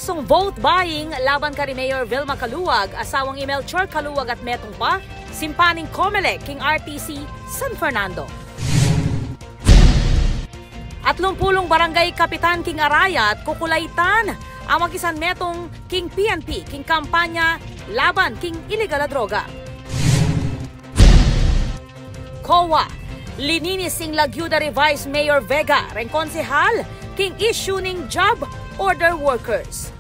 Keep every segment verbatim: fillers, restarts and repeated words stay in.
Kasung vote buying laban kari Mayor Vilma Caluag, asawang i Melchor Caluag at metung pa, simpan ning Comelec king R T C San Fernando. Atlumpulung barangay kapitan king Arayat kukulaitan a makisanmetung king P N P king kampanya laban king iligal a droga. COA, lininis ing lagyu da ri Vice Mayor Vega reng konsehal king issue ning job order workers.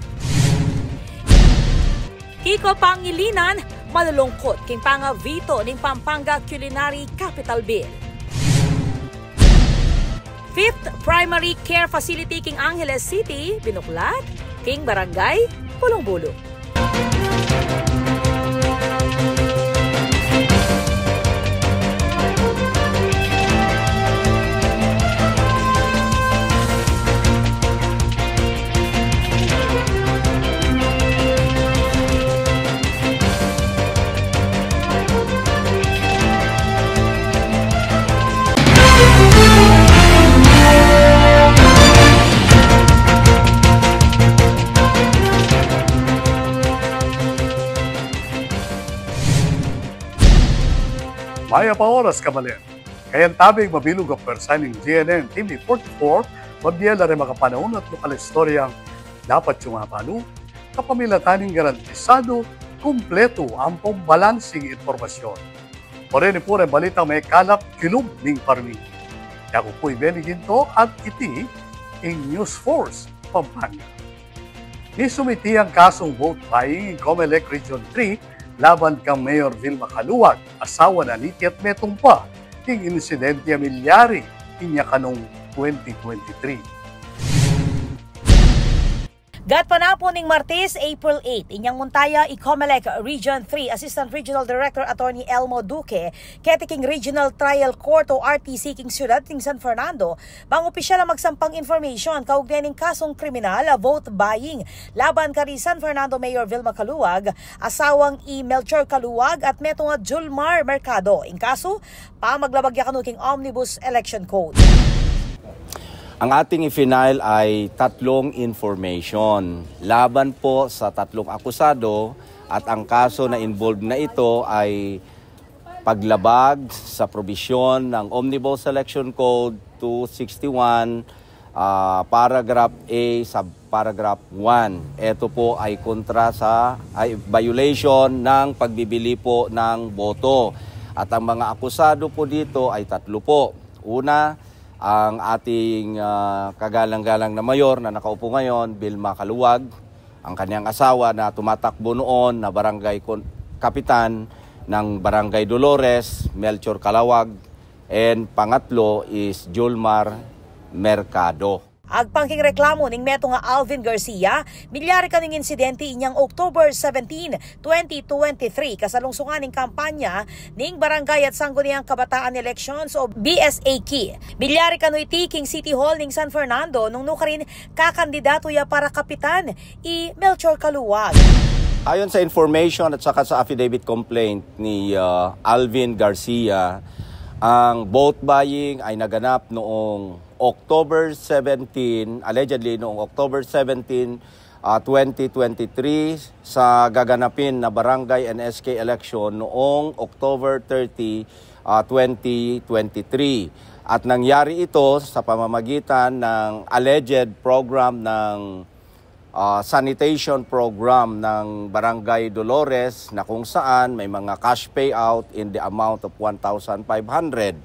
Kiko Pangilinan malulungkut king panga-veto ning Pampanga Culinary Capital Bill. Fifth Primary Care Facility king Angeles City binuklat king Barangay Bulong-bulong. Mayap a oras, kabaler. Kayabe ing mabilug a pwersa ning G N N T V forty-four, mabie la reng makapanaun at lokal a istoryang dapat yung abalu, kapamilatan ning garantisadu, kumpletu ampong balansing impormasyon. O reni pu reng balitang mekalap kilub ning parmintu. Yaku pu i Benny Ginto at iti ing News Force Pampanga. Misumiti ing kasung vote buying ing Comelec Region three laban kang Mayor Vilma Caluag, asawa na niti at metung pa king insidente a milyari inya kanung twenty twenty-three. Gatpanapun ning Martes, April eight, inyang munta ya i Comelec Region three Assistant Regional Director Attorney Elmo Duque keti king Regional Trial Court o R T C king siyudad ning San Fernando bang opisyal a magsampang information kaugnay ning kasung kriminal a vote buying laban kari San Fernando Mayor Vilma Caluag, asawang i Melchor Caluag at metung a Julmar Mercado. Ing kasu, pamaglabag ya kanu king Omnibus Election Code. Ang ating i-file ay tatlong information laban po sa tatlong akusado at ang kaso na involved na ito ay paglabag sa probisyon ng Omnibus Election Code two sixty-one, ah, paragraph A, subparagraph one. Ito po ay kontra sa, ay violation ng pagbibili po ng boto. At ang mga akusado po dito ay tatlo po. Una, ang ating, ah, kagalang-galang na mayor na nakaupo ngayon, Vilma Caluag, ang kanyang asawa na tumatakbo noon na barangay kon-, kapitan ng Barangay Dolores, Melchor Caluag, and pangatlo is Julmar Mercado. Agpang king reklamu ning metung a Alvin Garcia, milyari kanu ing insidente inyang October seventeen, twenty twenty-three, kasalungsungan ning kampanya ning Barangay at Sangguniang Kabataan Elections o B S A C. Milyari kanu iti king City Hall ning San Fernando nung nukarin kakandidatu ya para kapitan i Melchor Caluag. Ayon sa information at saka sa affidavit complaint ni, ah, Alvin Garcia, ang vote buying ay naganap noong October seventeen, allegedly noong October seventeen, ah, twenty twenty-three, sa gaganapin na barangay and S K election noong October thirty, ah, twenty twenty-three. At nangyari ito sa pamamagitan ng alleged program ng, ah, sanitation program ng Barangay Dolores, na kung saan may mga cash payout in the amount of one thousand five hundred.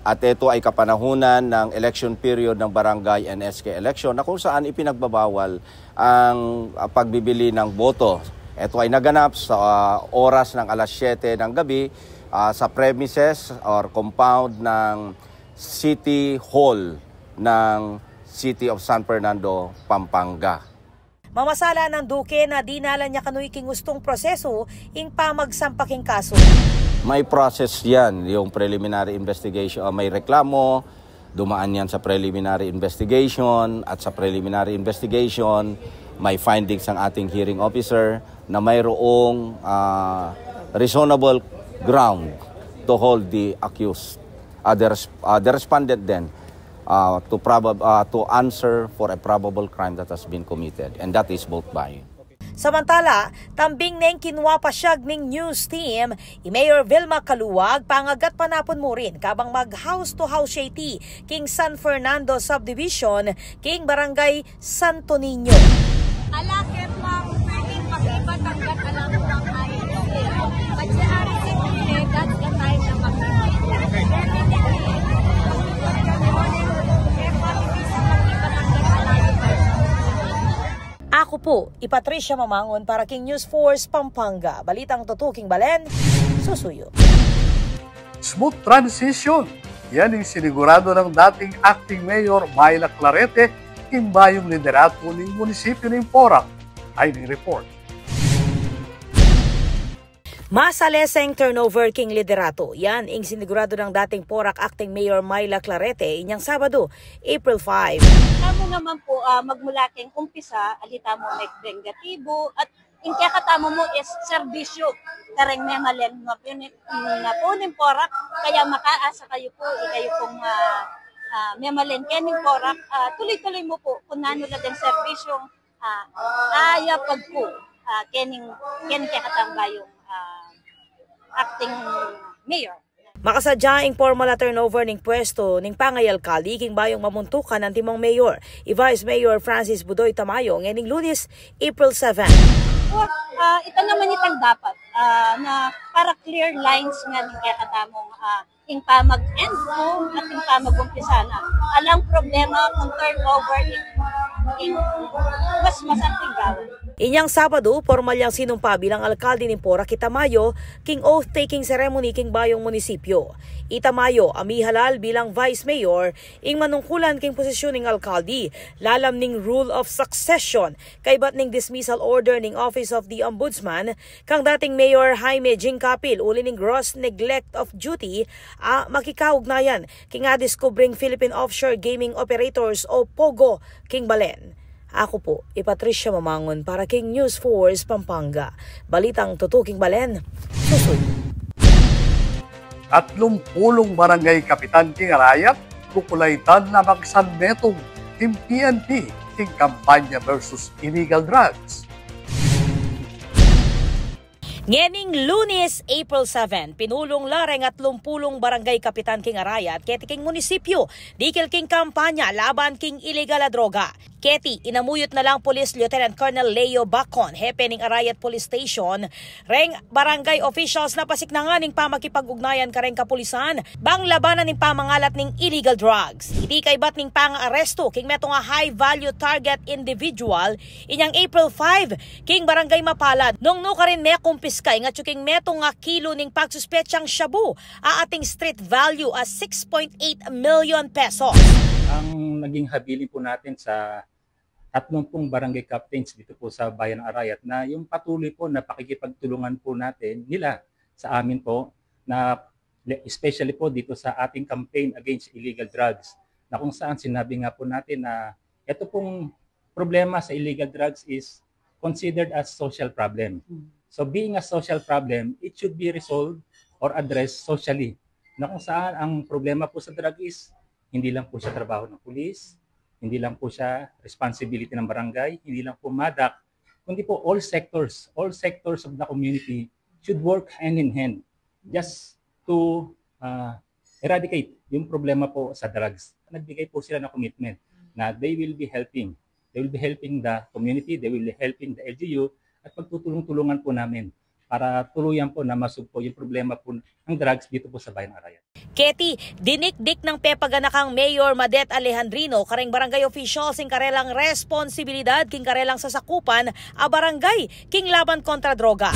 At ito ay kapanahunan ng election period ng barangay and S K election, na kung saan ipinagbabawal ang, ah, pagbibili ng boto. Ito ay naganap sa, ah, oras ng alas siyete ng gabi, ah, sa premises or compound ng City Hall ng City of San Fernando, Pampanga. Mamasala nang Duque na dinalan ya kanu king ustung prosesu ing pamagsampa king kasu. May process yan, yung preliminary investigation, ah, may reklamo, dumaan yan sa preliminary investigation, at sa preliminary investigation, may findings ang ating hearing officer na mayroong, ah, reasonable ground to hold the accused, ah, the res-, ah, the respondent then, uh, to probab-, uh, to answer for a probable crime that has been committed, and that is bulk buying. Samantala, tambing neng kinwa pasyag ning news team i Mayor Vilma Caluag, pangagat panapun mu rin kabang mag house to house siya iti king San Fernando Subdivision king Barangay Santo Niño. Ala, kaya pa, pwedeng makibat hanggat alam ko ang ayos. But si Harry Sinclair, that's the time na makibat. Aku pu i Patricia Mamangun para king News Force Pampanga. Balitang tutuking balen, susuyu. Smooth transition. Yan ing sinigurado ng dating acting mayor Myla Clarete king bayung liderato ning munisipyu ning Porac. Ay ning report. Masaleseng turnover king liderato. Yan ing sinigurado ng dating Porac acting mayor Myla Clarete inyang Sabado, April five. Tamu naman po, ah, magmula king umpisa, ali tamu megbengatibu, at ing kekatamu mu is serbisyu kareng memalen, nga pu ning, nga pu ning Porac, kaya makaasa kayu pu, ikayu pung, ah, ah, memalen kening Porac, ah, tuloy-tuloy mu pu kung nanu la deng serbisyung, ah, aya pagku, ah, kening, kening kekatang bayung, ah, acting mayor. Makasadya ing pormal a turnover ning pwestu ning pangayalkaldi king bayung mamuntukan antimong mayor, i Vice Mayor Francis Budoy Tamayo, ngening Lunes, April seven. Well, ah, ita naman itang dapat, ah, na para clear lines nga ning kekatamung, ah, ing pamag-end ko at ing pamag-umpisa na. Alang problema kung turnover ing, ing mas masanting gawan. Inyang Sabado, pormal yang sinumpa bilang alkalde ning Porac i Tamayo king oath-taking ceremony king bayung munisipyu. I Tamayo a mihalal bilang Vice Mayor ing manungkulan king posisyun ning alkalde lalam ning Rule of Succession kaybat ning dismissal order ning Office of the Ombudsman kang dating Mayor Jaime Jingkapil uli ning gross neglect of duty a makikaugnayan king a diskubring Philippine Offshore Gaming Operators o POGO king balen. Aku pu i Patricia Mamangun para king News Force Pampanga. Balitang tutuking balen, susuyu. Tatlumpulung barangay kapitan king Arayat kukulaitan na magsanmetung king P N P king kampanya versus illegal drugs. Ngening Lunes, April seven, pinulung la reng atlumpulung barangay kapitan king Arayat keti king munisipyu dikil king kampanya laban king iligal a droga. Keti, inamuyut na lang Police Lieutenant Colonel Leo Bacon, hepe ning Arayat Police Station, reng barangay officials na pasiknangan ing pamakipag-ugnayan kareng kapulisan bang labanan ing pamangalat ning illegal drugs. Iti kaybat ning pangaarestu king metung a high-value target individual inyang April five king Barangay Mapalad, nung nukarin mekumpiska ing atyu king metung a kilu ning pagsuspetsang shabu a ating street value a six point eight million pesos. Ang naging habilin po natin sa tatlumpung barangay captains dito po sa Bayan ng Arayat na yung patuloy po na pakikipagtulungan po natin nila sa amin po na le-, especially po dito sa ating campaign against illegal drugs, na kung saan sinabi nga po natin na ito pong problema sa illegal drugs is considered as social problem. Mm. So being a social problem, it should be resolved or addressed socially. Na kung saan ang problema po sa drug is hindi lang po siya trabaho ng pulis, hindi lang po siya responsibility ng barangay, hindi lang po MADAC, kundi po all sectors, all sectors of the community should work hand in hand just to, ah, eradicate yung problema po sa drugs. Nagbigay po sila ng commitment na they will be helping. They will be helping the community, they will be helping the L G U, at pagtutulong-tulungan po namin para tuluyan po na masugpo yung problema po ng drugs dito po sa Bayan ng Arayat. Keti, dinikdik nang pepaganakang Mayor Madet Alejandrino kareng barangay officials ing karelang responsibilidad king karelang sasakupan a barangay king laban kontra droga.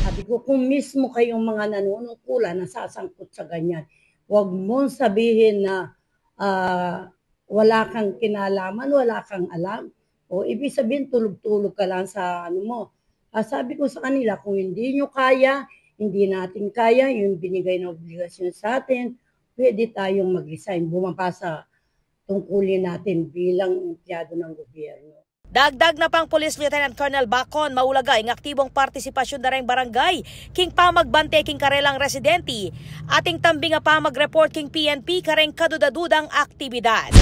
Sabi ko, kung mismo kayong mga nanunungkulan na sasangkot sa ganyan, wag mong sabihin na, ah, wala kang kinalaman, wala kang alam. O, ibig sabihin, tulog-tulog ka lang sa ano mo. Ah, sabi ko sa kanila, kung hindi nyo kaya, hindi natin kaya yung binigay na obligasyon sa atin, pwede tayong mag-resign, bumaba sa tungkulin natin bilang empleyado ng gobyerno. Dagdag na pang Police Lieutenant Colonel Bacon, maulaga ing aktibong partisipasyun da reng barangay king pamagbante king karelang residente, at ing tambing a pamag-report king P N P kareng kaduda-dudang aktibidad.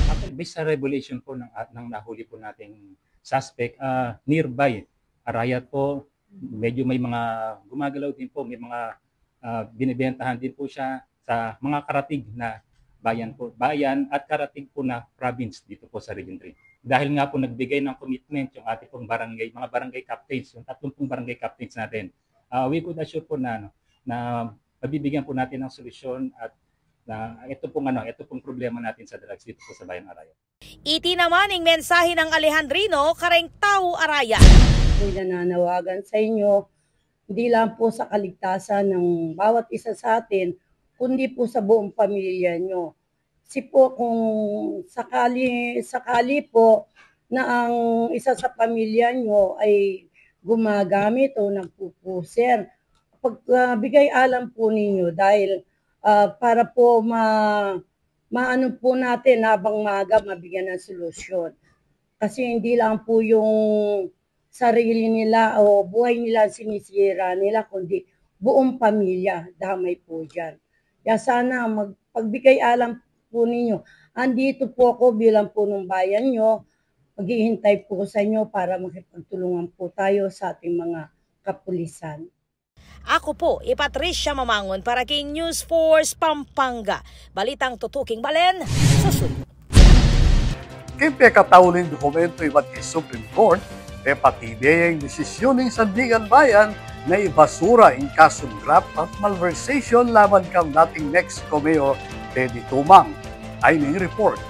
Actually, based sa revelation po ng, ng nahuli po nating suspect, ah, nearby arayat po, medyo may mga gumagalaw din po, may mga, ah, binibentahan din po siya sa mga karatig na bayan po, bayan at karatig po na province dito po sa Region three. Dahil nga po nagbigay ng commitment yung ating pong barangay, mga barangay captains, yung tatlong pong barangay captains natin, ah, we could assure po na, ano, na mabibigyan po natin ng solusyon at na ito pong, ano, ito pong problema natin sa drugs dito po sa Bayang Arayat. Iti naman ing mensahe nang Alejandrino kareng tau arayat. Ako'y nananawagan sa inyo, hindi lang po sa kaligtasan ng bawat isa sa atin, kundi po sa buong pamilya nyo. Kasi po kung sakali, sakali po na ang isa sa pamilya nyo ay gumagamit o nagpupuser, pag, ah, bigay alam po ninyo dahil, ah, para po ma-, maano po natin habang maaga mabigyan ng solusyon. Kasi hindi lang po yung sarili nila o buhay nila ang sinisira nila, kundi buong pamilya, damay po dyan. Kaya sana magpagbigay alam po ninyo. Andito po ako bilang punong bayan nyo. Maghihintay po sa inyo para makipagtulungan po tayo sa ating mga kapulisan. Aku pu i Patricia Mamangun para king News Force Pampanga. Balitang tutuking balen, susunod. King pekatauling dokumentu ibat king Supreme Court, pepatibe ya ing desisyun ning Sandiganbayan na ibasura ing kasung graft at malversation laban kang dating Mexico Mayor Teddy Tumang. Ayni ing report.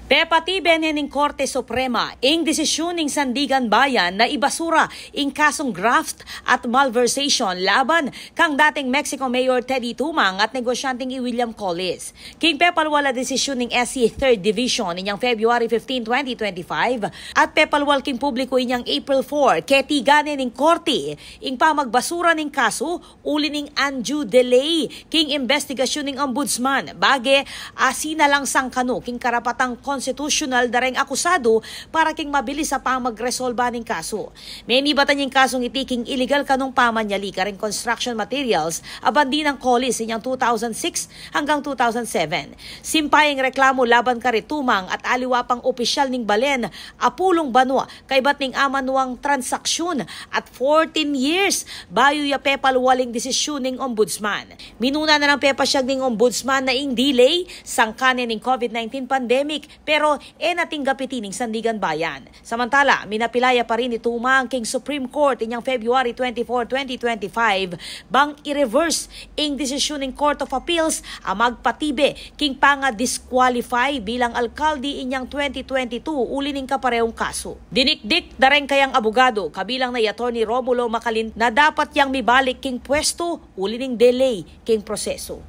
Pepatibe ne ning Korte Suprema ing desisyun ning Sandiganbayan na ibasura ing kasung graft at malversation laban kang dating Mexico Mayor Teddy Tumang at negosyanteng i William Collis. King pepalwal a desisyun ning S C Third Division inyang February fifteen, twenty twenty-five, at pepalwal king publiku inyang April four, ketigan ne ning Korte ing pamagbasura ning kasu uli ning undue delay king imbestigasyun ning Ombudsman, bage a sinalang sangkanu king karapatang konstitusyunal da reng akusadu para king mabilis a pamagresolba ning kasu. Menibatan ya ing kasung iti king iligal kanung pamanyali kareng construction materials a bandi nang Collis inyang two thousand six hanggang two thousand seven. Simpa ya ing reklamu laban kari Tumang at aliwa pang opisyal ning balen a pulung banua kaybat ning amanuang transaksyon at fourteen years bayu ya pepalwal ing desisyun ning Ombudsman. Minuna na nang pepasyag ning Ombudsman na ing delay sangkan ne ning COVID nineteen pandemic, pero e na tinggap iti ning Sandiganbayan. Samantala, minapilaya pa rin i Tumang king Supreme Court inyang February twenty-four, twenty twenty-five, bang i-reverse ing desisyun ning Court of Appeals a magpatibe king panga-disqualify bilang alkalde inyang twenty twenty-two uli ning kaparehung kasu. Dinikdik da reng kayang abogadu, kabilang na i Attorney Romulo Macalin, na dapat yang mibalik king pwestu uli ning delay king prosesu.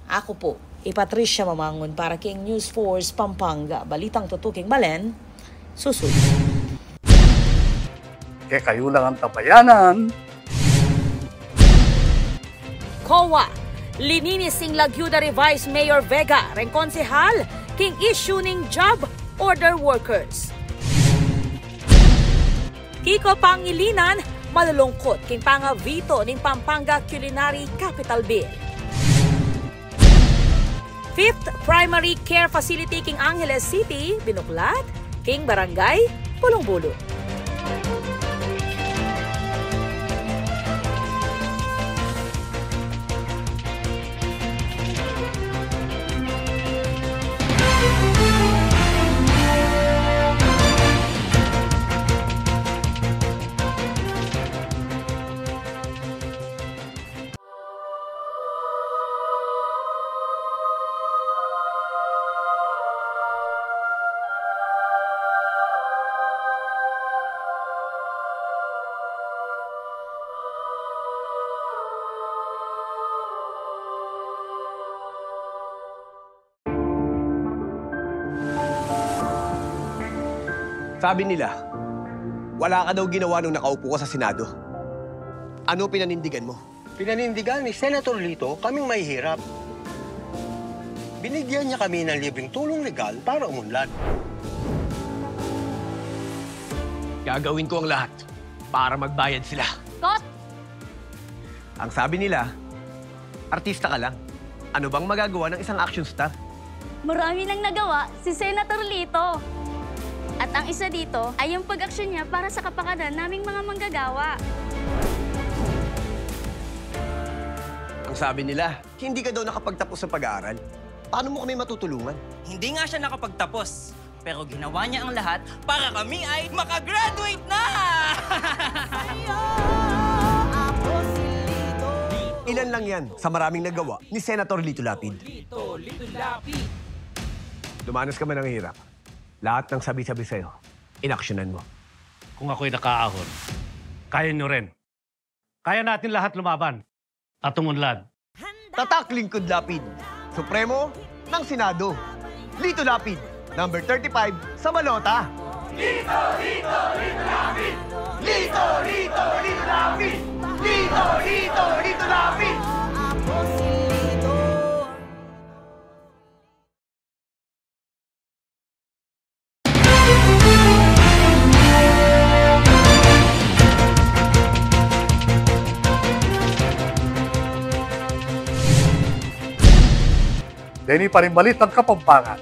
Aku pu i Patricia Mamangun para king News Force Pampanga, balitang tutuking balen, susunod. Kekayu lang, antabayanan. COA, lininis ing lagyu da ri Vice Mayor Vega reng konsehal king issue ning job order workers. Kiko Pangilinan, malulungkut king panga-veto ning Pampanga Culinary Capital Bill. Fifth Primary Care Facility king Angeles City, binuklat king Barangay Pulong Bulu. Sabi nila, wala ka daw ginawa nung nakaupo ka sa Senado. Ano pinanindigan mo? Pinanindigan ni Senator Lito kaming mahihirap. Binigyan niya kami ng libreng tulong legal para umunlad. Gagawin ko ang lahat para magbayad sila. Kot! Ang sabi nila, artista ka lang. Ano bang magagawa ng isang action star? Marami nang nagawa si Senator Lito. At ang isa dito ay yung pag-aksyon niya para sa kapakanan naming mga manggagawa. Ang sabi nila, hindi ka daw nakapagtapos sa pag-aaral. Paano mo kami matutulungan? Hindi nga siya nakapagtapos, pero ginawa niya ang lahat para kami ay makagraduate na! Ilan lang yan sa maraming nagawa ni Senator Lito Lapid. Dumanas ka man ng hirap, lahat ng sabi-sabi sa'yo, inaksyonan mo. Kung ako'y nakaahon, kaya nyo rin. Kaya natin lahat lumaban at umunlad. Tatak Lingkod Lapid, Supremo ng Senado. Lito Lapid, number thirty-five sa balota. Deni pa ring balitang Kapampangan.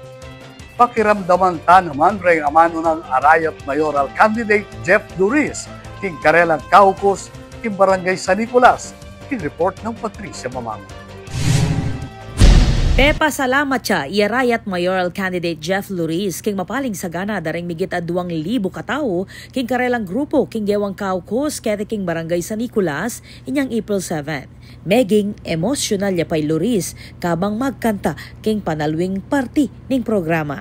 Pakiramdaman ta naman reng amanu nang Arayat mayoral candidate Jeff Luris king karelang caucus king Barangay San Nicolas. King report nang Patricia Mamango. Pepasalamat ya i Arayat mayoral candidate Jeff Luris king mapaling sagana da ring migit a duang libu katau king karelang grupu king gewang caucus keti king Barangay San Nicolas inyang April seven. Meging emosyonal ya pa i Luris kabang magkanta king panaluing parti ning programa.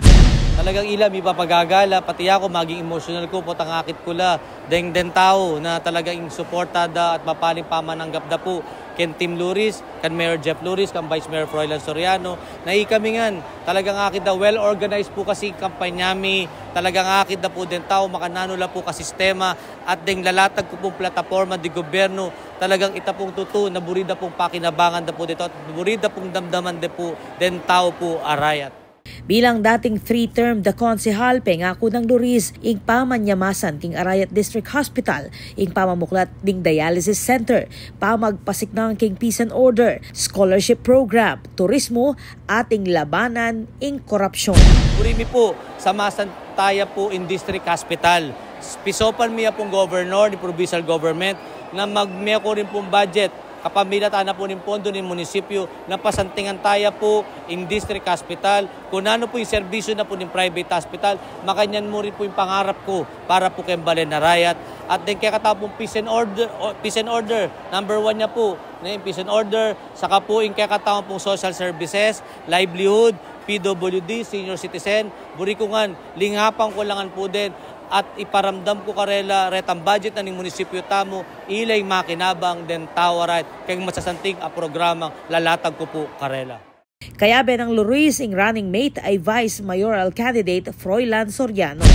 Talagang ila mipapagagala, pati aku maging emosyonal ku, potang akit ku la deng, deng tau na talagang suporta da at mapaling pamananggap da pu ken Team Luris, kan Mayor Jeff Luris, kan Vice Mayor Froilan Soriano, na ikami ngan, talagang akit da well organized pu kasi kampanya mi, talagang akit da pu deng tau, makananu la pu kasistema, at deng lalatag ku pung plataporma de gobyerno, talagang ita pung tutu na buri da pung pakinabangan da pu deta, at buri da pung damdaman de pu deng tau pu Arayat. Bilang dating three-term da konsehal, pengaku nang Luris ing pamanyamasan king Arayat District Hospital, ing pamamuklat ding dialysis center, pamagpasiknang king peace and order, scholarship program, turismo, at ing labanan ing korapsyon. Buri mi pu, samasan taya pu ing district hospital. Pisopan mi ya pung governor, ning provincial government, na magmeku rin pung budget kapamilatan na pu ning pondo ning munisipyu na pasantingan taya pu ing district hospital, kung nanu pu ing serbisyu na pu ning private hospital, makanyan mu rin pu ing pangarap ku para pu keng balen Arayat. At deng kekatamu pung peace and order, o, peace and order, number one ya pu, na ing peace and order, saka pu ing kekatamu pung social services, livelihood, P W D, senior citizen, buri ku ngan, lingapan ku la ngan pu den, at iparamdam ku karela, retang budget na ning munisipyu tamu, ila ing makinabang deng tau Arayat, keng masasanting a programang lalatag ku pu karela. Kayabe nang Luris ing running mate a Vice Mayoral candidate Froilan Soriano.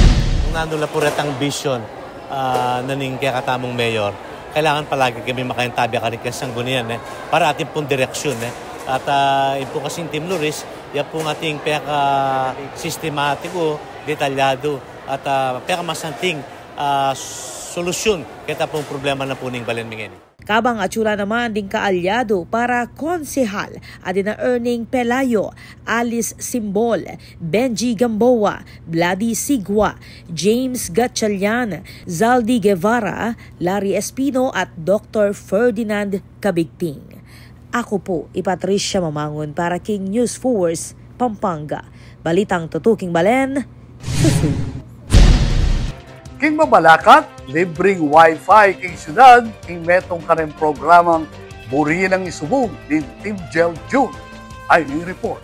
Kung nanu la pu retang vision, ah, na ning kekatamung mayor, kailangan palagi kami makaintabi karin keng sanggunian, e, para atin pung direksyon, e. At, ah, ing pu kasing Team Luris, ya pung ating peka-sistematiku, detalyadu, at, ah, pekamasanting, ah, solusyon keta pung problema na pu ning balen mi ngeni. Kabang atyu la naman ding kaalyadu para konsehal, adina Erning Pelayo, Alice Simbol, Benji Gamboa, Vlady Sigua, James Gatchalian, Zaldy Guevara, Larry Espino at Doktor Ferdinand Cabigting. Aku pu i Patricia Mamangun para king News Force Pampanga. Balitang tutuking balen, susu. King Mabalacat, libreng wifi king syudad, king metung kareng programang Buri Nang Isubug ning Team Gel June. Ay ning report.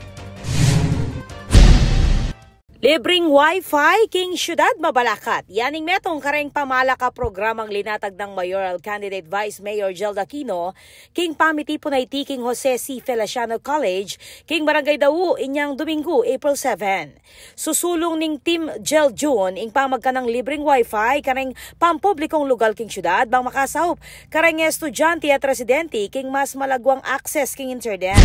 Libreng wifi king syudad Mabalacat. Yan ing metung kareng pamalak a programang linatag nang mayoral candidate Vice Mayor Gel Aquino king pamitipun a iti king Jose C. Feliciano College, king Barangay Dau, inyang Duminggu, April seven. Susulung ning Team Gel June ing pamagkanang libreng wifi kareng pampublikong lugal king syudad bang makasaup kareng estudyante at residente king mas malagwang access king internet.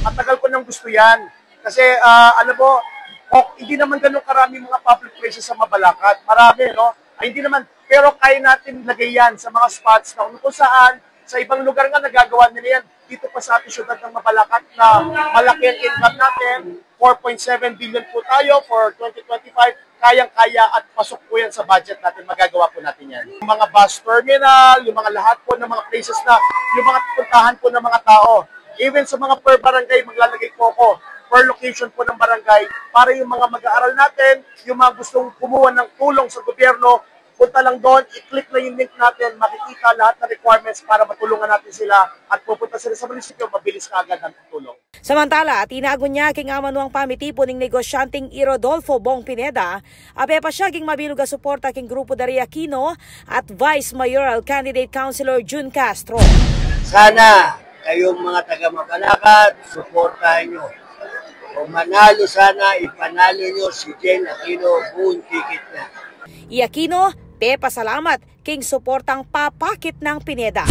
Matagal ko nang gusto yan. Kasi, ah, alam mo, o, hindi naman ganun karami mga public places sa Mabalacat. Marami, no? Ay, hindi naman, Pero kaya natin lagay yan sa mga spots na kung saan sa ibang lugar nga nagagawa nila yan. Dito pa sa ating syudad ng Mabalacat na malaki ang income natin, four point seven billion po tayo for twenty twenty-five. Kayang-kaya at pasok po yan sa budget natin. Magagawa po natin yan. Yung mga bus terminal, yung mga lahat po ng mga places na, yung mga pupuntahan po ng mga tao. Even sa mga per barangay, maglalagay po ako per location po ng barangay para yung mga mag-aaral natin, yung mga gustong kumuha ng tulong sa gobyerno, punta lang doon, i-click na yung link natin, makikita lahat ng requirements para matulungan natin sila at pupunta sila sa munisipyo, mabilis kaagad ang tulong. Samantala, tinagun ya king amanuang pamitipun ning negosyanteng i Rodolfo Bong Pineda a pepasya king mabilug a suporta king grupu da ri Aquino at Vice Mayoral Candidate Councilor Jun Castro. Sana kayong mga taga Mabalacat, suportahan nyo. Kung manalo sana, ipanalo nyo si Jen Aquino, buong ticket na. I Aquino, pepasalamat king suportang papakit nang Pineda.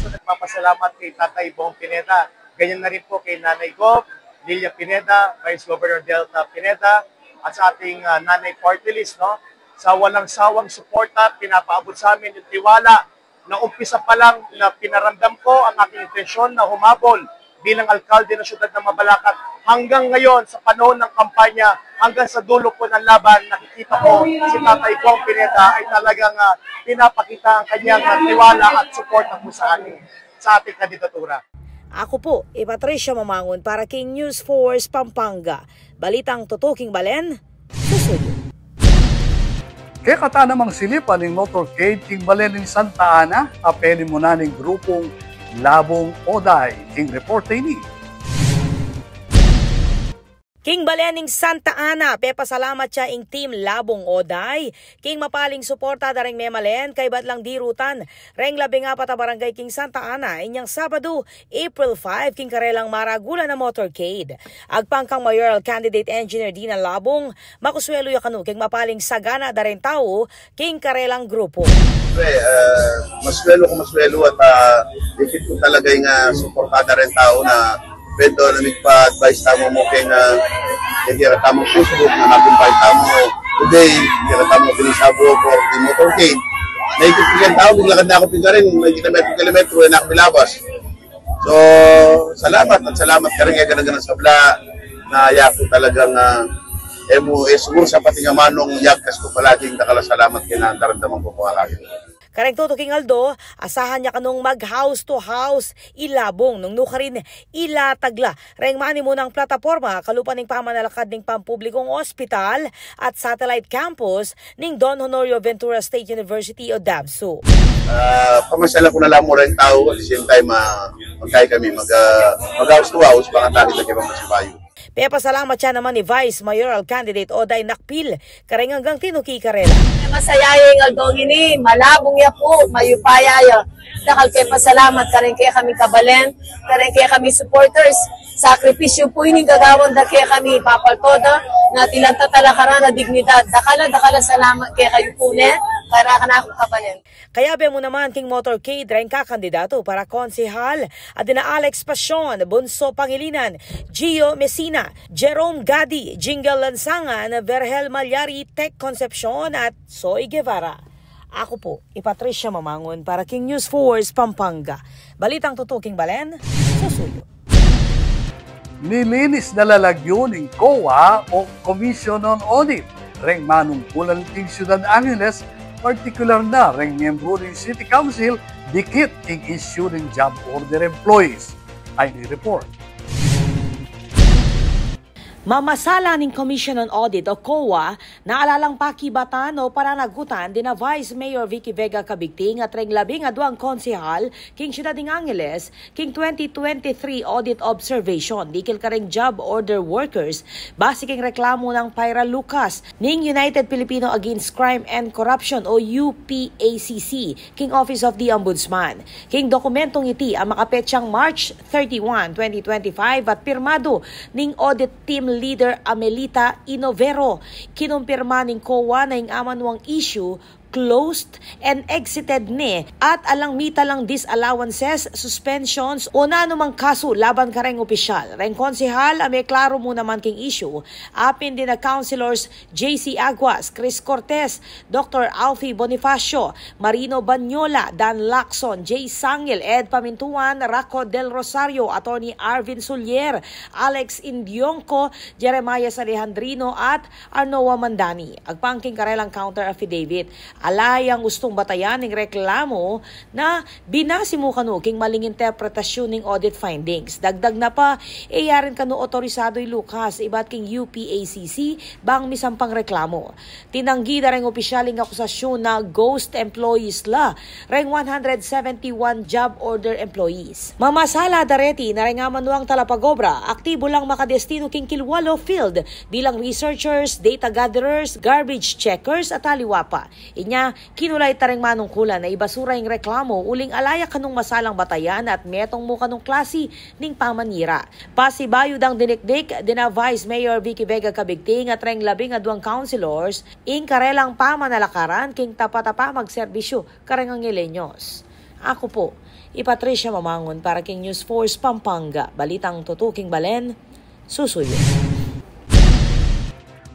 Nagpapasalamat kay Tatay Bong Pineda. Ganyan na rin po kay Nanay Gov Lilia Pineda, Vice Governor Delta Pineda, at sa ating, ah, Nanay Party List, no? Sa walang sawang suporta, pinapaabot sa amin yung tiwala na umpisa pa lang na pinaramdam ko ang aking intensyon na humabol bilang alkalde ng siyudad ng Mabalacat. Hanggang ngayon, sa panahon ng kampanya, hanggang sa dulo po ng laban, nakikita ko si Tatay Bong Pineda ay talagang, ah, pinapakita ang kanyang, ah, tiwala at suporta po sa amin, sa ating kandidatura. Aku pu i Patricia Mamangun para king News Force Pampanga. Balitang tutuking balen, susuyu. Kekata namang silipan ing motorcade king balen ning Santa Ana, a pelimunan ning grupung Labung Oday. Ing reporte ini. King balen ning Santa Ana, pepasalamat ya ing Team Labung Oday king mapaling suporta da reng memalen kaybat lang dirutan reng labing apat a barangay king Santa Ana inyang Sabadu, April five, king karelang maragulan a motorcade. Agpang kang mayoral candidate Engineer Dina Labung, makuswelu ya kanu king mapaling sagana da reng tau king karelang grupu. Siyempre, ah, maswelu ku maswelu at, ah, dikit ku talaga ing, ah, suporta da reng tau na pwede na migpa-advise tamu mu keng, ah, keng kekatamung Facebook na mag-invite tamu today, kekatamung pinisabu for the motorcade. Naikit ku keng tau, miglakad na ku pin karin, may kilometro-kilometro, e na ku milabas. So, salamat at salamat karin keng gana-ganang sabla na ya ku talagang, ah, e mu, e, siguru sa pati ing amanung yagkas ku palagi ing dakal a salamat keng daramdaman ku keka. Kareng tutuking aldo, asahan ya kanung mag-house to house i Labung nung nukarin ilatag la reng manimunang plataporma kalupa ning pamanalakad ning pampublikung ospital at satellite campus ning Don Honorio Ventura State University o DAVSU. Ah, pamasyalan ku na la mu reng tau, at the same time, ah, magkaya kami, mag, ah, mag-house to house, bang atin keng pamasibayu. Pepasalamat ya naman i Vice Mayoral Candidate Oday Nakpil kareng anggang tinuki karela. Masaya ya ing aldong ini, malabung ya pu, mayupaya ya. Dakal pepasalamat kareng kekaming kabalen, kareng kekaming supporters. Sakripisyu pu ini ing gagawan da kekami, papaltoda, na tilan ta tala karan a dignidad. Dakal a, dakal a salamat kekayu pu ne, kara kanaku kabalen. Kayabe mu naman king motorcade reng kakandidatu para konsehal a dina Alex Pasion, Bunso Pangilinan, Gio Messina, Jerome Gadi, Jingle Lansangan, Vergel Malyari, Tech Concepcion at Soy Guevara. Aku pu i Patricia Mamangun para king News Force Pampanga. Balitang tutuking balen, susuyu. Nilinis na la lagyu ning COA o Commission on Audit reng manungkulan king Ciudad Angeles, partikular na reng miyembru ning City Council dikit king issue ning job order employees. Ay ni report. Mamasala ning Commission on Audit o COA na alalang pakibatan o pananagutan dina Vice Mayor Vicky Vega Cabigting at reng labing aduang konsehal king Ciudad ning Angeles king twenty twenty-three audit observation dikil kareng job order workers base king reklamu nang Pyra Lucas ning United Filipino Against Crime and Corruption o U P A C C king Office of the Ombudsman. King dokumentong iti a makapetsang March thirty-one, twenty twenty-five at pirmadu ning Audit Team Leader Amelita Inovero, kinumpirma ning COA na ing amanuang issue closed and exited ne at alang mitalang disallowances, suspensions o nanumang kasu laban kareng opisyal. Reng konsehal a meklaru mu naman king issue, apin dina Councilors J C Aguas, Chris Cortez, Doctor Alfie Bonifacio, Marino Banyola, Dan Lacson, Jay Sangil, Ed Pamintuan, Rocco Del Rosario, Attorney Arvin Sulier, Alex Indionco, Jeremias Alejandrino at Arnoa Mandani. Agpang king karelang counter affidavit, ala yang ustung batayan ing reklamu na binasi mu kanu king maling interpretasyun ning audit findings. Dagdag na pa, e ya rin kanu otorisadu i Lucas ibat king U P A C C bang misampang reklamu. Tinanggi da reng opisyal ing akusasyun na ghost employees la reng one hundred seventy-one job order employees. Mamasala da reti na reng amanuang talapagobra, aktibu lang makadestinu king Kilwalo Field bilang researchers, data gatherers, garbage checkers at aliwa pa. Inya, kinulay ta reng manungkulan na ibasura ing reklamu uling ala ya kanung masalang batayan at metung mu kanung klasi ning pamanira. Pasibayu dang dinikdik dina Vice Mayor Vicky Vega Cabigting at reng labing aduang councilors ing karelang pamanalakaran king tapat a pamagserbisyu kareng Angeleños. Aku pu i Patricia Mamangun para king News Force Pampanga, balitang tutuking balen, susuyu.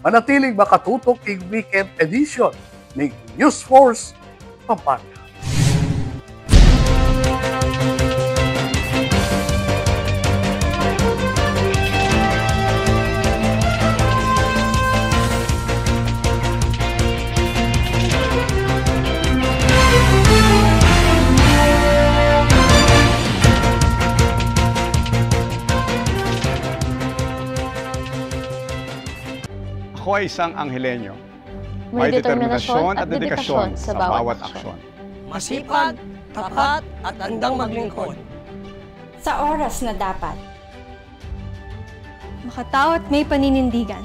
Manatiling makatutok king weekend edition ning News Force Pampanga. Ako ay isang Angeleño. May determinasyon at dedikasyon sa bawat aksyon. Masipag, tapat, at handang maglingkod. Sa oras na dapat. Makatao at may paninindigan.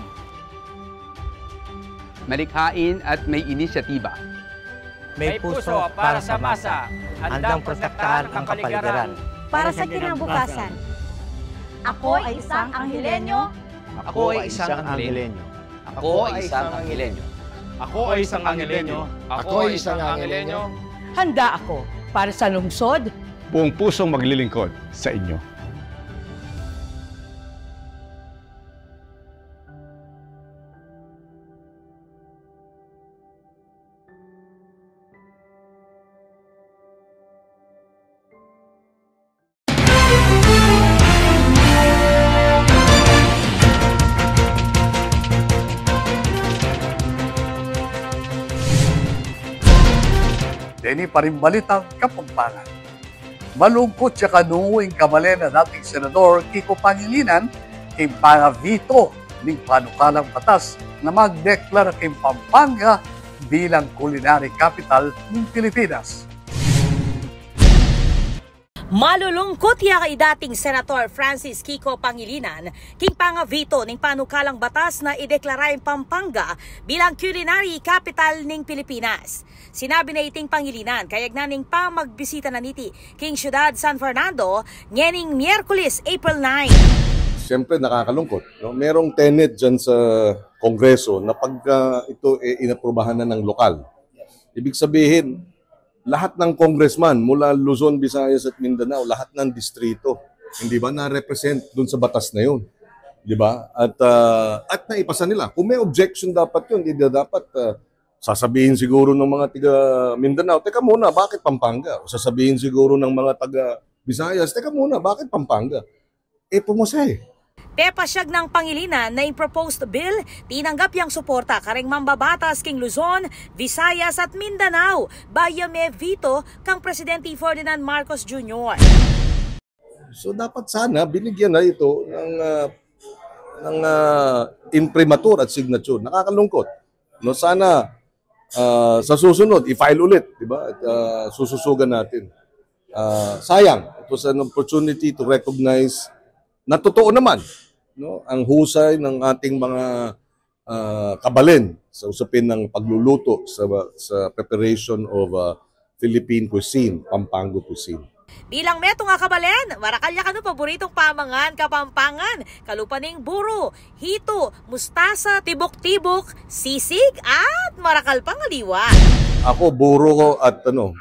Malikhain at may inisyatiba. May puso para sa masa. Handang protektahan ang kapaligiran. Para sa kinabukasan. Ako ay isang Angeleño. Ako ay isang Angeleño. Ako ay isang Angeleño. Ako ay isang Angeleño. Ako ay isang Angeleño. Handa ako para sa lungsod. Buong pusong maglilingkod sa inyo. Deni pa ring balitang Kapampangan. Malungkut ya kanu ing kabalen na dating Senador Kiko Pangilinan king panga-veto ning panukalang batas na magdeklara king Pampanga bilang culinary capital ning Pilipinas. Malulungkut ya i dating Senator Francis Kiko Pangilinan king panga-veto ning panukalang batas na ideklara ing Pampanga bilang culinary capital ning Pilipinas. Sinabi na iting Pangilinan kayagnan ning pamagbisita na niti king syudad San Fernando ngening Miyerkules, April nine. Siyempre, nakakalungkot, no? Merong tenet dyan sa Kongreso na pagka ito, eh, inaprubahan na ng lokal, ibig sabihin, lahat ng congressman mula Luzon, Visayas at Mindanao, lahat ng distrito, hindi ba na-represent dun sa batas na yun? Di ba? At, ah, at naipasa nila. Kung may objection dapat yun, di dapat, ah, sasabihin siguro ng mga tiga Mindanao, "Teka muna, bakit Pampanga?" O sasabihin siguro ng mga taga Visayas, "Teka muna, bakit Pampanga?" Eh, pumasa eh. Pepasyag nang Pangilinan na ing proposed bill tinanggap yang suporta kareng mambabatas king Luzon, Visayas at Mindanao, bayu me-veto kang Presidente Ferdinand Marcos Junior. So, dapat sana binigyan na ito ng, ah, ng, ah, imprimatur at signature. Nakakalungkot. No, sana, ah, sa susunod, i-file ulit, di ba? At, ah, sususugan natin. Ah, sayang, it was an opportunity to recognize na totoo naman, no, ang husay ng ating mga, ah, kabalen sa usapin ng pagluluto, sa, sa preparation of, ah, Philippine cuisine, Pampanga cuisine. Bilang metung a kabalen, marakal ya kanu paboritung pamangan Kapampangan, kalupa ning buru, hitu, mustasa, tibuk-tibuk, sisig, at marakal pang aliwa. Ako, buro ko at ano,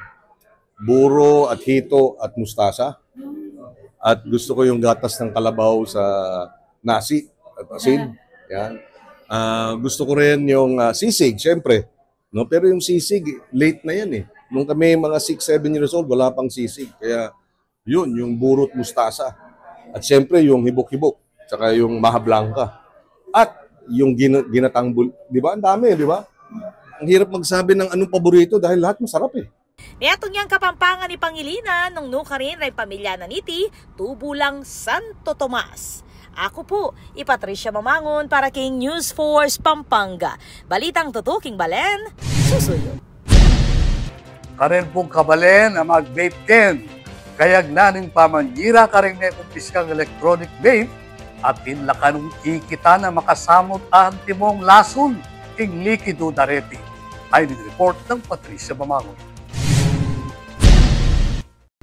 buro at hito at mustasa. At gusto ko yung gatas ng kalabaw sa nasi at asin. Yan. Ah, gusto ko rin yung, ah, sisig, syempre. No? Pero yung sisig, late na yan eh. Nung kami mga six, seven years old, wala pang sisig. Kaya, yun, yung buro at mustasa. At syempre, yung hibok-hibok. Tsaka yung maha blanca. At yung gina-, ginatang bul-, di ba? Ang dami, di ba? Ang hirap magsabi ng anong paborito dahil lahat masarap eh. Metung yang Kapampangan i Pangilinan nung nukarin reng pamilya na niti tubulang Santo Tomas. Aku pu i Patricia Mamangun para king News Force Pampanga. Balitang tutu king balen, susuyu. Karen pung kabalen a mag-vape ken kayagnan ning pamanyira kareng mekumpiskang electronic vape, atin la kanung ikit a makasamut a antimong lasun king likidu dareti. Ay ning report nang Patricia Mamangun.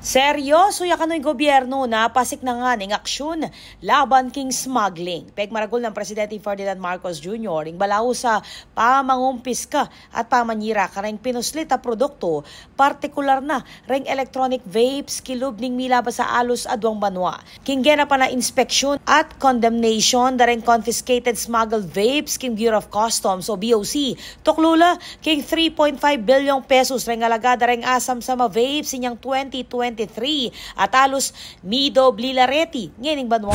Seryoso ya kanu ing gobyernu na pasik na ngan ing aksyun laban king smuggling. Pegmaragul nang Presidente Ferdinand Marcos Junior ing balaus a pamangumpiska at pamanyira kareng pinuslit a produktu, partikular na reng electronic vapes, kilub ning milabas a alus a duang banua. King genapan a inspeksyun at condemnation dareng confiscated smuggled vapes king Bureau of Customs o B O C, tuklu la king three point five billion pesos reng alaga dareng asamsam a vapes inyang twenty twenty-three at alus midobli la reti ngening banua.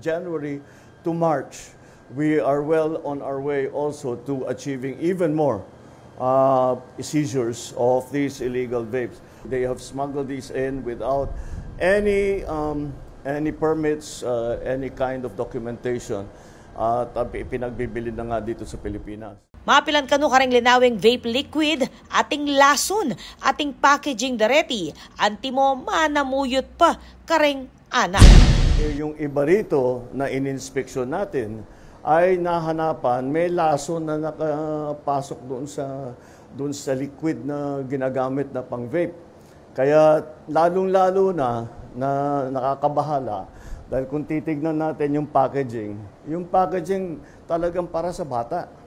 January to March, we are well on our way also to achieving even more, uh, seizures of these illegal vapes. They have smuggled these in without any, um, any permits, uh, any kind of documentation. At, uh, pi-, pinagbibili na nga dito sa Pilipinas. Mapilan kanu kareng linaweng vape liquid, ating lasun, ating packaging dareti, antimo manamuyut pa kareng ana. Yung iba rito na ininspeksyon natin ay nahanapan may lason na nakapasok doon sa, doon sa liquid na ginagamit na pang-vape. Kaya lalong-lalo na, na nakakabahala dahil kung titignan natin yung packaging, yung packaging talagang para sa bata.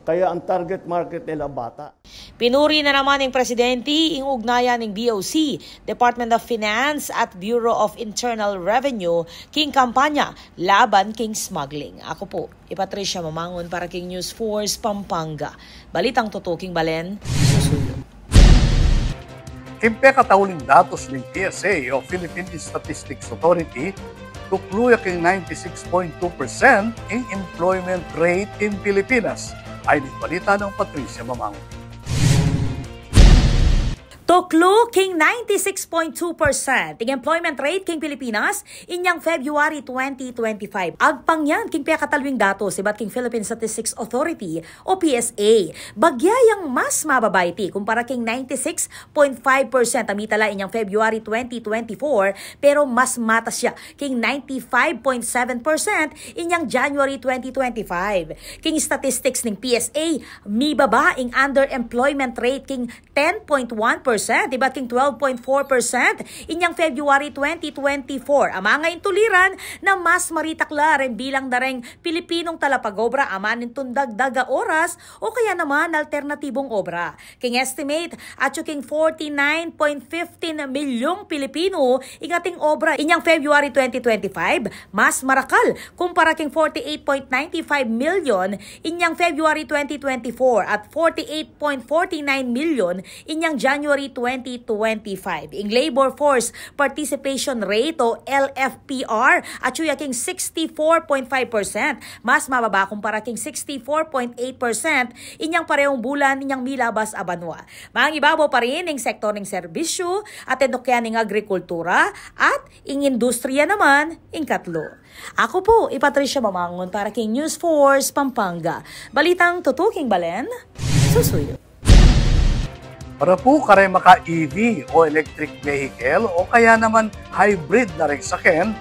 Kaya ang target market nila bata. Pinuri na naman ning Presidente ing ugnayan ning B O C, Department of Finance at Bureau of Internal Revenue king kampanya laban king smuggling. Aku pu i Patricia Mamangun para king News Force Pampanga. Balitang tutu king balen, susuyu. King pekatauling datus ning P S A o Philippine Statistics Authority, tuklu ya king ninety-six point two percent ing employment rate king Pilipinas. Ay ning balita nang Patricia Mamangun. Tuklu king ninety-six point two percent ing employment rate king Pilipinas inyang February twenty twenty-five. Agpang yan king pekatalwing datus ibat king Philippine Statistics Authority o P S A. Bagya yang mas mababa iti kumpara king ninety-six point five percent a mitala inyang February twenty twenty-four, pero mas matas ya king ninety-five point seven percent inyang January twenty twenty-five. King statistics ning P S A, mibaba ing underemployment rate king ten point one percent ibat king twelve point four percent inyang February twenty twenty-four. Amang intuliran na mas maritakla reng bilang dareng Pilipinong talapag-obra a manintun dagdag a oras o kaya naman alternatibong obra. King estimate, atyu king forty-nine point fifteen milyong Pilipino ing ating obra inyang February twenty twenty-five, mas marakal kumpara king forty-eight point ninety-five milyon inyang February twenty twenty-four at forty-eight point forty-nine milyon inyang January twenty twenty-five. Ing labor force participation rate o L F P R, atyu ya king sixty-four point five percent, mas mababa kumpara king sixty-four point eight percent inyang parehong bulan inyang milabas a banua. Mangibabaw pa rin ing sektor ning serbisyu, atin nukyan ing agrikultura at ing industriya naman ing katlu. Aku pu i Patricia Mamangun para king News Force Pampanga. Balitang tutu king balen, susuyu. Para pu kareng maka-E V o electric vehicle o kaya naman hybrid na reng saken,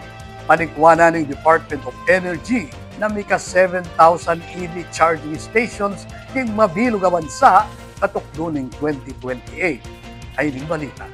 panikwanan ning Department of Energy na mika seven thousand E V charging stations king mabilug a bansa katukdu ning twenty twenty-eight. Ay ning balita.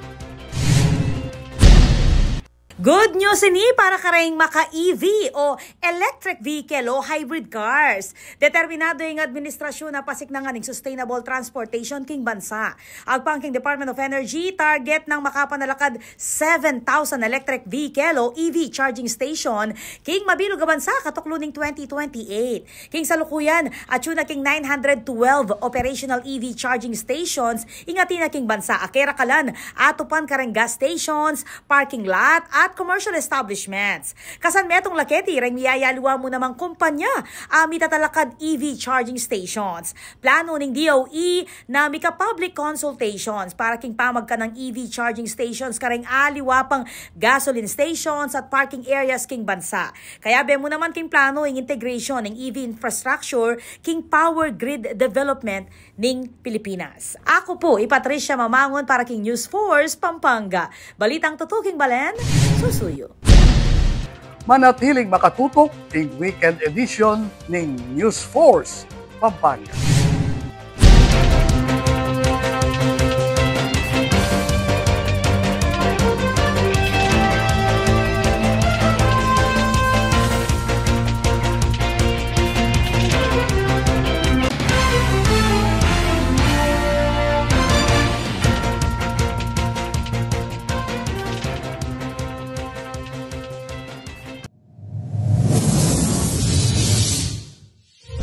Good news ini para kareng maka-E V o electric vehicle o hybrid cars. Determinado ing administrasyun a pasiknangan ing sustainable transportation king bansa. Agpang king Department of Energy, target nang makapanalakad seven thousand electric vehicle o E V charging station king mabilug a bansa katuklu ning twenty twenty-eight. King salukuyan, atyu na king nine hundred twelve operational E V charging stations ing atin na king bansa a kerakalan atupan kareng gas stations, parking lot, at commercial establishments. Kasan metung la keti reng miyayaliwa mu namang kumpanya a mitatalakad E V charging stations. Planu ning D O E na mika-public consultations para king pamagkanang E V charging stations kareng aliwa pang gasoline stations at parking areas king bansa. Kayabe mu naman king planu ing integration ning E V infrastructure king power grid development ning Pilipinas. Aku pu i Patricia Mamangun para king News Force Pampanga. Balitang tutuking balen, susuyu. Manatiling makatutok king weekend edition ning News Force Pampanga.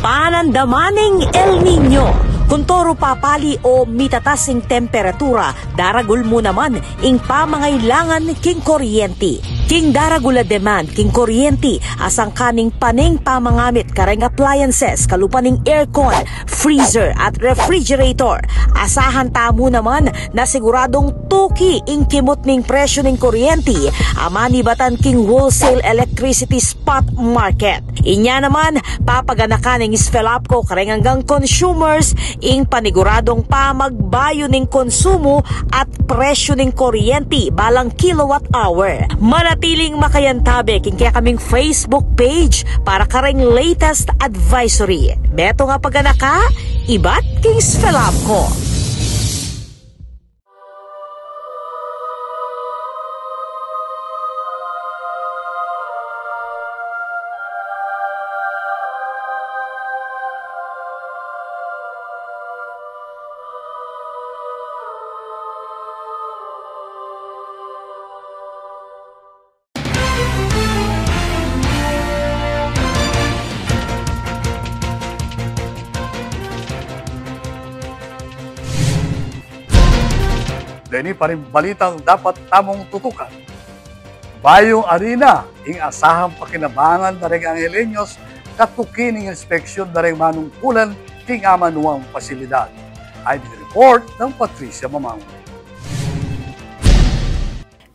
Panandaman ning El Niño. Kuntoru papali o mitatas ing temperatura, daragul mu naman ing pamangailangan king kuryenti. King daragul a demand king kuryenti, asangka ning paneng pamangamit kareng appliances, kalupa ning aircon, freezer, at refrigerator. Asahan tamu naman na siguradung tuki ing kimut ning presyu ning kuryenti a manibatan king wholesale electricity spot market. Inya naman, papaganakan ning SFELAPCO kareng anggang consumers ing paniguradung pamagbayu ning konsumu at presyu ning kuryenti balang kilowatt hour. Manatiling makayantabe king kekaming Facebook page para kareng latest advisory. Metung a paganaka ibat king SFELAPCO. Deni pa ring balitang dapat tamung tutukan. Bayung Arena ing asahang pakinabangan da reng Angeleños katuki ning inspeksyun da reng manungkulan king amanuang pasilidad. Ay report nang Patricia Mamangun.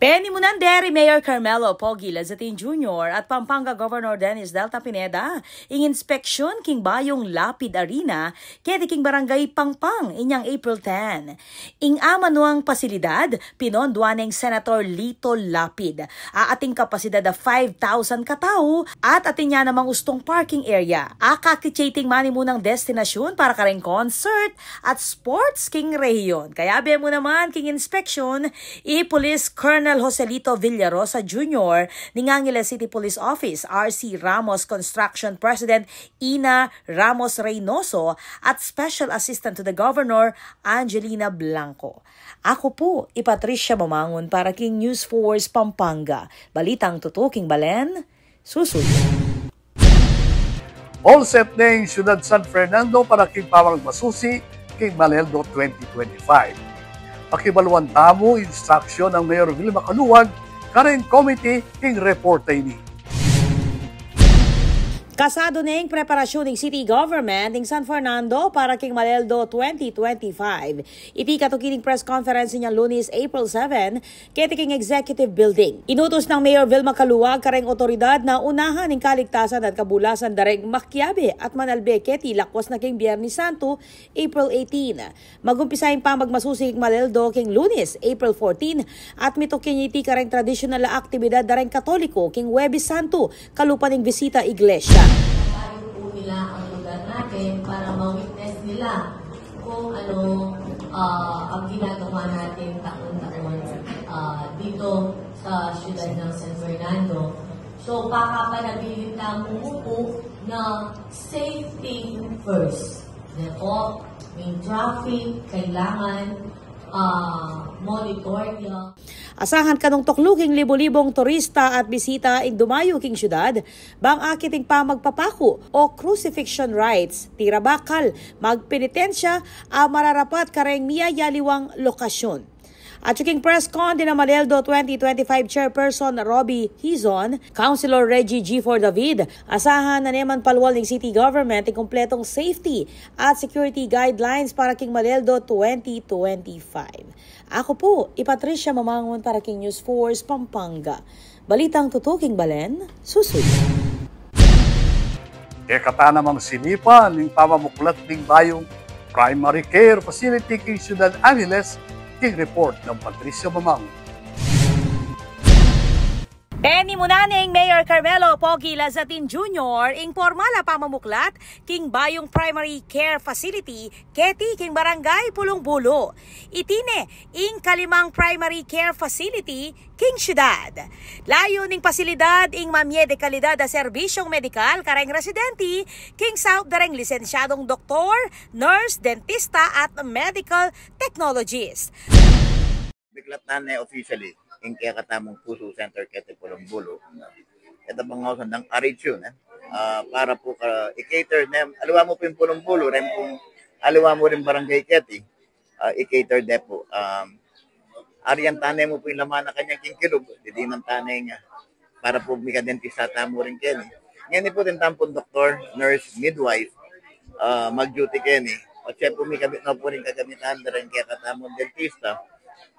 Penimunan deri Mayor Carmelo Pogi Lazatin Junior at Pampanga Governor Dennis Delta Pineda ing inspeksyun king bayung Lapid Arena keti king Barangay Pangpang inyang April ten. Ing amanuang pasilidad, pinonduan neng Senator Lito Lapid. A ating kapasidad a five thousand katau at atin ya namang ustung parking area. Akakit ya iting manimunang destinasyun para kareng concert at sports king rehiyon. Kayabe mu naman king inspeksyun i Police Colonel Joselito Villarosa Junior ning Angeles City Police Office, R C Ramos Construction President Ina Ramos Reynoso at Special Assistant to the Governor Angelina Blanco. Aku pu i Patricia Mamangun para king News Force Pampanga. Balitang tutuking balen, susuyu. All set na ing Syudad San Fernando para king pamagmasusi king Maleldo twenty twenty-five. Pakibaluan tamu instruction nang Mayor Vilma Caluag kareng committee king report a ini. Kasadu neng preparasyun ning city government ing San Fernando para king Maleldo twenty twenty-five. Iti katuki ning press conference inyang Lunes, April seven, keti king Executive Building. Inutus nang Mayor Vilma Caluag kareng otoridad na unahan ing kaligtasan at kabulasan da reng makiabe at manalbe keti lakwas na king Biernes Santo, April eighteen. Magumpisa ing pamagmasusi king Maleldo king Lunes, April fourteen, at mituki iti kareng tradisyonal a aktibidad da reng Katoliko king Huwebes Santo, kalupa ning bisita iglesia. Payo po nila ang lugar natin para ma-witness nila kung ano, ah, ang ginagawa natin taon-taon, ah, dito sa siyudad ng San Fernando. So, pakapanabilin tamu pu na safety first. Na po, yung traffic, kailangan, ah, monitor niya. Asahan kanung tuklu king libu-libung turista at bisita ing dumayu king siyudad, bang akit ing pamagpapaku o crucifixion rites, tira bakal, magpenitensya, a mararapat kareng miyayaliwang lokasyun. At king press con, dina Maleldo twenty twenty-five Chairperson Robbie Hizon, Councilor Reggie Gifford David, asahan na ne man palual ning city government ing kumpletong safety at security guidelines para king Maleldo twenty twenty-five. Aku pu, i Patricia Mamangun para king News Force Pampanga. Balitang tutuking balen, susuyu. Kekata namang sinipan ing pamamuklat ning bayung primary care facility king Ciudad Angeles, king report nang Patricia Mamangun. Penimunan neng Mayor Carmelo Pogi Lazatin Junior ing pormal a pamamuklat king bayung primary care facility keti king Barangay Pulong Bulu. Iti ne ing kalimang primary care facility king siyudad. Layu ning pasilidad ing mamie de kalidad a serbisyung medikal kareng residenti king saup dareng lisensyadung doktor, nurse, dentista at medical technologist. Miklat na ne officially ing kekatamung Puso Center keti Pulong Bulu. Ita pang ausan dang R H U, ne? Ah, para pu ka i-cater ne, aliwa mu pu ing Pulong Bulu, reng pung aliwa mu ring barangay keti, ah, i-cater de pu. Um, arian tane mu pu ing laman a kanyang kingkilub, didinan tane nya. Para pu mika dentista tamu rin keni. Ngeni pu atin tamu pung doktor, nurse, midwife, ah, mag-duty keni. O siya pu mikabit na pu rin kagamitan, dareng kekatamung dentista,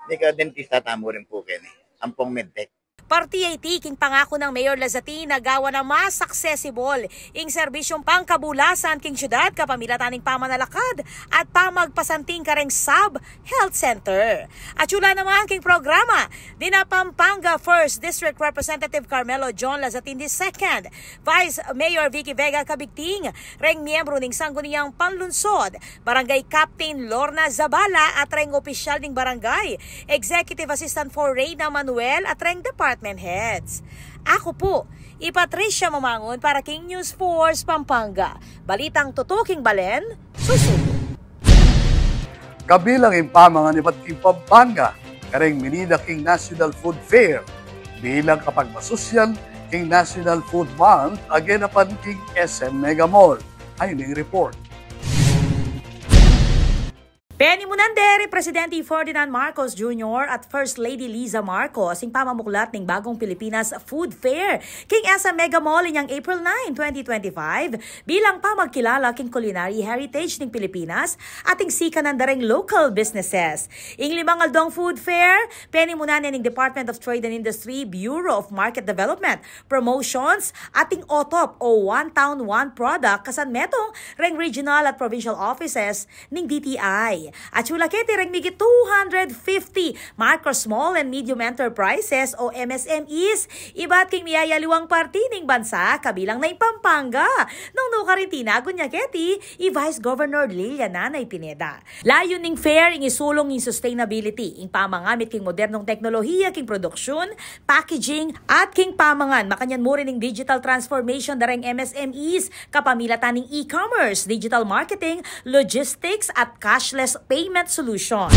mika dentista tamu rin pu keni. Ampong medtech. Parti ya iti king pangaku nang Mayor Lazatin a gawan na mas accessible ing serbisyung pangkabulasan king siyudad kapamilatan ning pamanalakad at pamagpasanting kareng sub health center. At yula naman king programa, dina Pampanga First District Representative Carmelo John Lazatin the second, Vice Mayor Vicky Vega Cabigting, reng miyembru ning Sangguniang Panlunsod, Barangay Captain Lorna Zabala at reng opisyal ning barangay, Executive Assistant four Reyna Manuel at reng department heads. Aku pu, i Patricia Mamangun para king News Force Pampanga. Balitang tutuking balen, susuyu. Kabilang ing pamangan ibat king Pampanga kareng minida king National Food Fair bilang kapagmasusyan king National Food Month a genapan king S M Mega Mall. Ayni ing report. Penimunan de ri Presidente Ferdinand Marcos Junior at First Lady Liza Marcos ing pamamuklat ning bagung Pilipinas Food Fair king S M Mega Mall inyang April nine, twenty twenty-five, bilang pamagkilala king culinary heritage ning Pilipinas at ing sikanan dareng local businesses. Ing limang aldong food fair, penimunan ne ning Department of Trade and Industry, Bureau of Market Development, Promotions, at ing OTOP o One Town, One Product, kasanmetung reng regional at provincial offices ning D T I. At yula keti reng migit two hundred fifty micro, small, and medium enterprises o M S M Es ibat king miyayaliwang parti ning bansa, kabilang na ing Pampanga. Nung nukarin tinagun ya keti i Vice Governor Lilia Nanay Pineda. Layun ning fair ing isulung ing sustainability, ing pamangamit king modernong teknolohiya king produksyun, packaging, at king pamangan. Makanyan mu rin ing digital transformation dareng M S M Es kapamilatan ning e-commerce, digital marketing, logistics, at cashless payment solutions.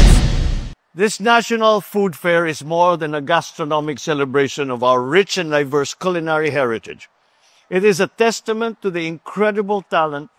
This National Food Fair is more than a gastronomic celebration of our rich and diverse culinary heritage. It is a testament to the incredible talent,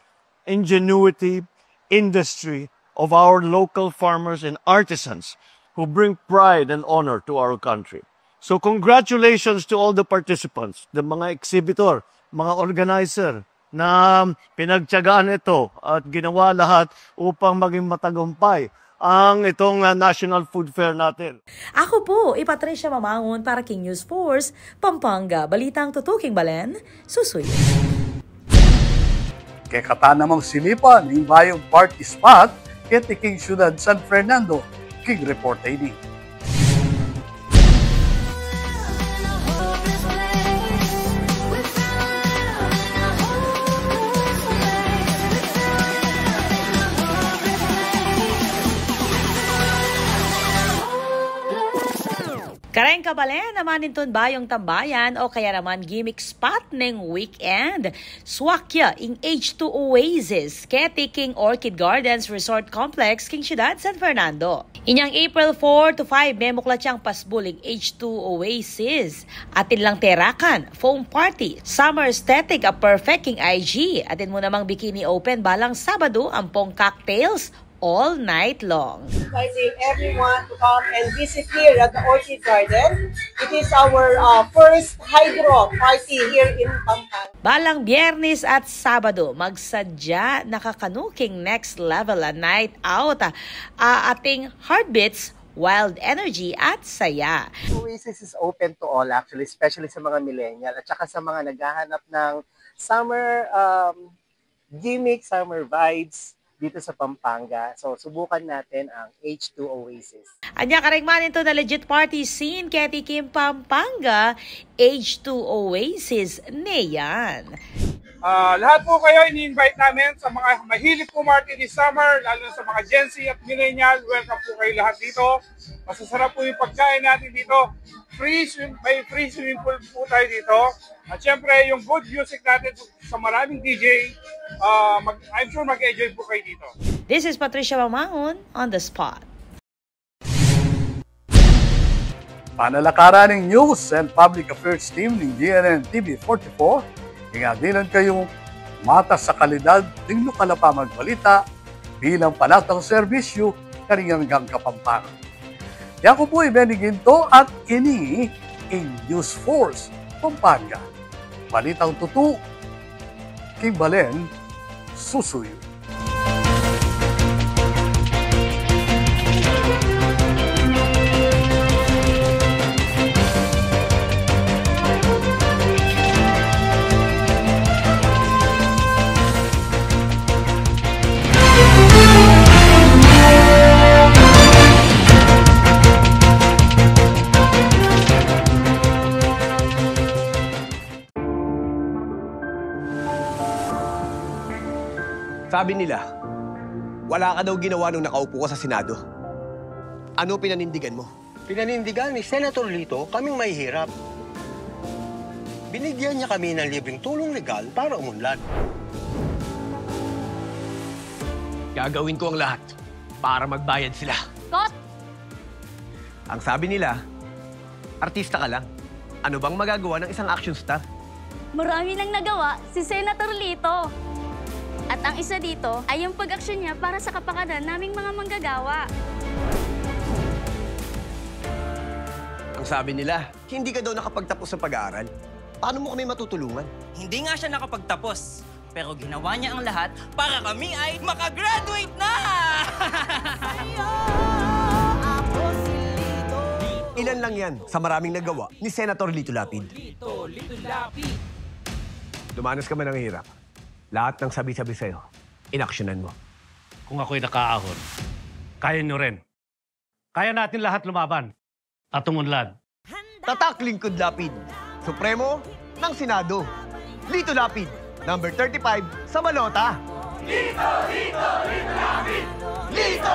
ingenuity, industry of our local farmers and artisans who bring pride and honor to our country. So congratulations to all the participants, the mga exhibitor, mga organizer na pinagtiyagaan ito at ginawa lahat upang maging matagumpay ang itong, ah, National Food Fair natin. Aku pu, i Patricia Mamangun para king News Force Pampanga. Balitang tutuking balen, susuyu. Kekata namang sinipan ing bayung party spot keti king Syudad San Fernando, king report ini. Kareng Balen naman itong bayung tambayan o kaya naman gimmick spot ning weekend. Swak ya ing H two Oasis keti king Orchid Gardens Resort Complex king siyudad San Fernando. Inyang April four to five, memuklat yang pasbul ing H two Oasis. Atin lang terakan, foam party, summer aesthetic a perfect king I G. Atin mu namang bikini open balang Sabado ampong cocktails all night long. Inviting everyone to come and visit here at the Orchid Garden. It is our, uh, first hydro party here in Pampanga. Balang Biyernes at Sabado, magsadya na kakanuking next level a night out. Ah, ating heartbeats, wild energy at saya. Oasis is open to all actually, especially sa mga millennial at saka sa mga naghahanap ng summer, um, gimmick, summer vibes dito sa Pampanga. So, subukan natin ang H two Oasis. Anya kareng man ito na legit party scene keti king Pampanga, H two Oasis ne yan. Ah, lahat po kayo ini-invite namin sa mga mahilig po party this summer, lalo na sa mga Gen Z at millennial, welcome po kayo lahat dito. Masasarap po yung pagkain natin dito. Free swim, may free swimming pool po tayo dito. At syempre, yung good music natin sa maraming D J, ah, mag-, I'm sure mag-enjoy po kayo dito. This is Patricia Mamangon on the spot. Panalakaran ning News and Public Affairs Team ning G N N T V forty-four, ing adinan kayung matas a kalidad ning lokal a pamagbalita bilang panatang serbisyu karing anggang Kapampangan. Yaku pu i Benny Ginto at ini ing News Force Pampanga. Balitang tutu king balen susuyu. Sabi nila, wala ka daw ginawa nung nakaupo ka sa Senado. Ano pinanindigan mo? Pinanindigan ni Senator Lito kaming mahihirap. Binigyan niya kami ng libreng tulong legal para umunlad. Gagawin ko ang lahat para magbayad sila. Kot! Ang sabi nila, artista ka lang. Ano bang magagawa ng isang action star? Marami nang nagawa si Senator Lito. At ang isa dito ay yung pag-aksyon niya para sa kapakanan naming mga manggagawa. Ang sabi nila, hindi ka daw nakapagtapos sa pag-aaral. Paano mo kami matutulungan? Hindi nga siya nakapagtapos, pero ginawa niya ang lahat para kami ay makagraduate na! Ilan lang yan sa maraming nagawa ni Senator Lito Lapid. Dumanas ka man ng hirap, lahat ng sabi-sabi sa'yo, inaksyonan mo. Kung ako'y nakaahon, kaya nyo rin. Kaya natin lahat lumaban at umunlad. Tatak Lingkod Lapid, Supremo ng Senado. Lito Lapid, number thirty-five sa balota. Lito, Lito, Lito Lapid! Lito,